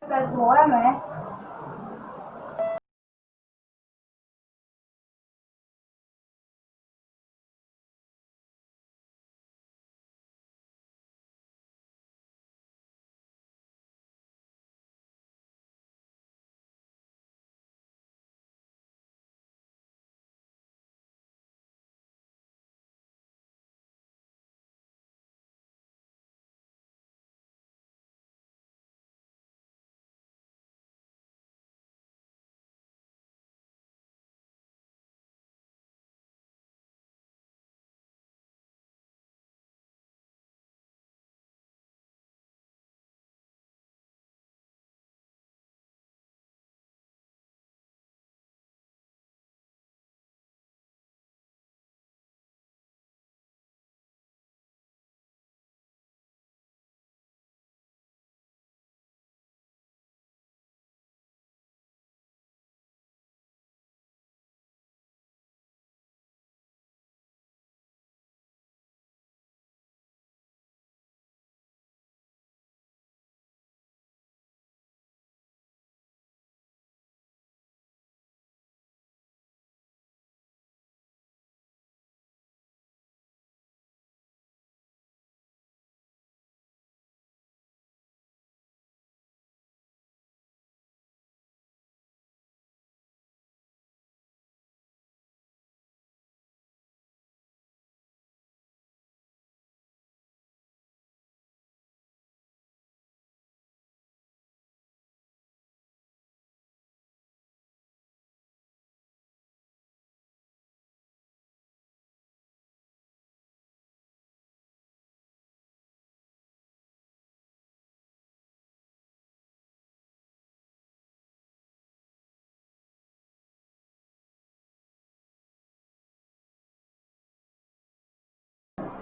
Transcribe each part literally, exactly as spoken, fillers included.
Fè l pou wè, men.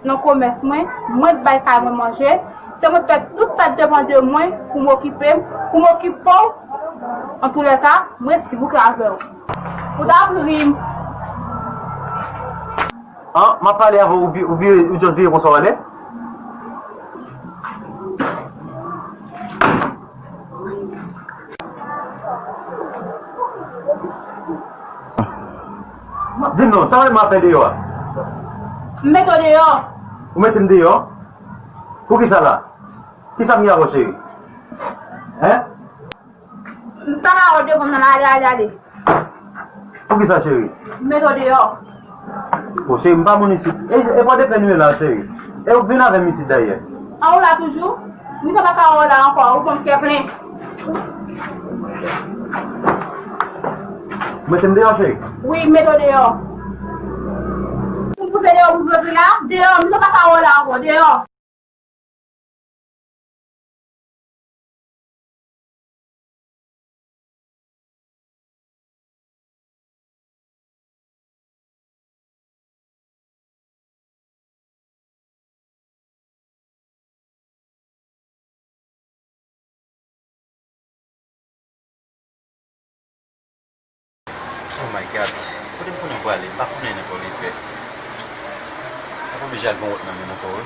Nan komès mwen, mwen k bay kay mwen manje, se mwen k fè tout sa k depann de mwen pou m okipe m, pou m okipe w. Antoulèka, m resi bouke avè w. Ou ta pri m. An, m ap pale avè w, ou vi-, ou vire, ou just vire konsa w ale? Di m non, sa w wè m ap fè deyò a? M mete w deyò. Ou mete m deyò? Poukisa la? Kisa m gen avè w, cheri? Hen? M pa ka wè w devan m nan, ale, ale, ale. Poukisa, cheri? M mete w deyò. O, cheri, m pa moun isit. E, e pa w te plen nou ye la, cheri. E ou vin avè m isit, dayè. An, ou la toujou? M te pa ka wè w la ankò, ou konn kè plen. Mete m deyò, cheri. Wi, m mete w deyò. Ou pouse deyò, ou pouse la, deyò, m te pa ka wè w la ankò, deyò. Oh my God. Kote m konnen m prale? M pa konnen nan kò li fè. M ap oblije al gon wòt nan men m ankò, wi.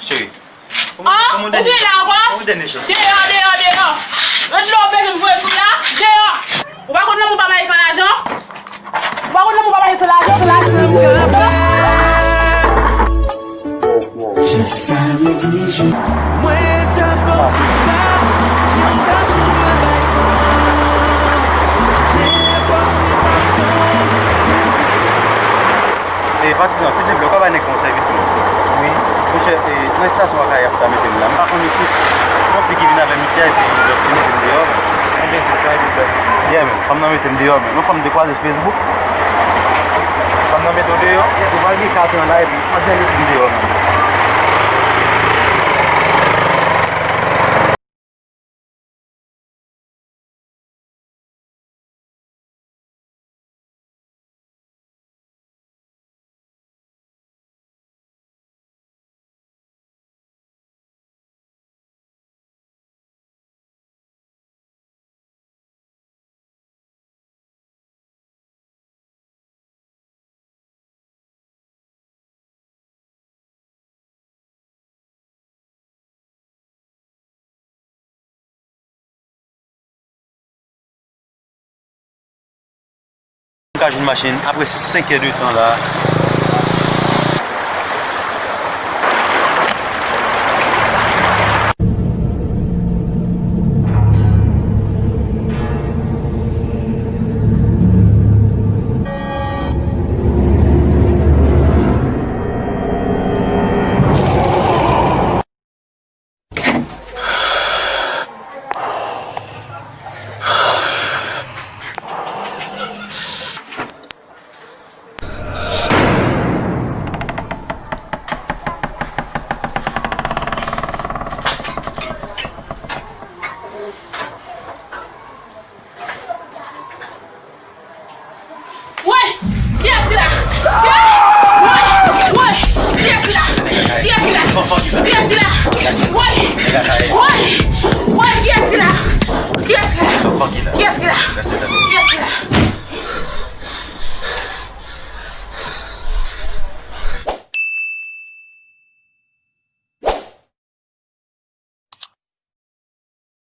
Cheri, ban m, ban m yon dènye chans. Ban m yon dènye chans. Deyò, deyò, deyò. Mwen di w bezwen m voye sou la. Deyò. Ou pa konn lanmou pa mayi fè lajan? Ou pa konn lanmou pa mayi fè lajan? Je savais dire je. Mwen t ap ba w tout sa, yon gason mwen bay fò. Nenpòt li pa fò. E patizan, silvouplè, ou ka bay nèg sa yon sèvis, non? Wi. Monchè, e, nan estasyon Akayè pou ta mete m la. M pa konn isit. Konfli ki vin avè misye a, epi lòt ki mete m deyò. Konbyen dis la, silvouplè? Yeah, man. Fanm nan mete m deyò, man. Yon fanm m te kwaze sou Facebook. Fanm nan mete w deyò? Ou pral gen kat an la, epi manzè mete m deyò, man. M ka jwenn machin apre senk è de tan la. Woy! Kiyès ki la? Woy! Woy! Kiyès ki la? Kiyès ki la? Kiyès ki la? Woy! Woy! Woy! Kiyès ki la? Kiyès ki la? Kiyès ki la?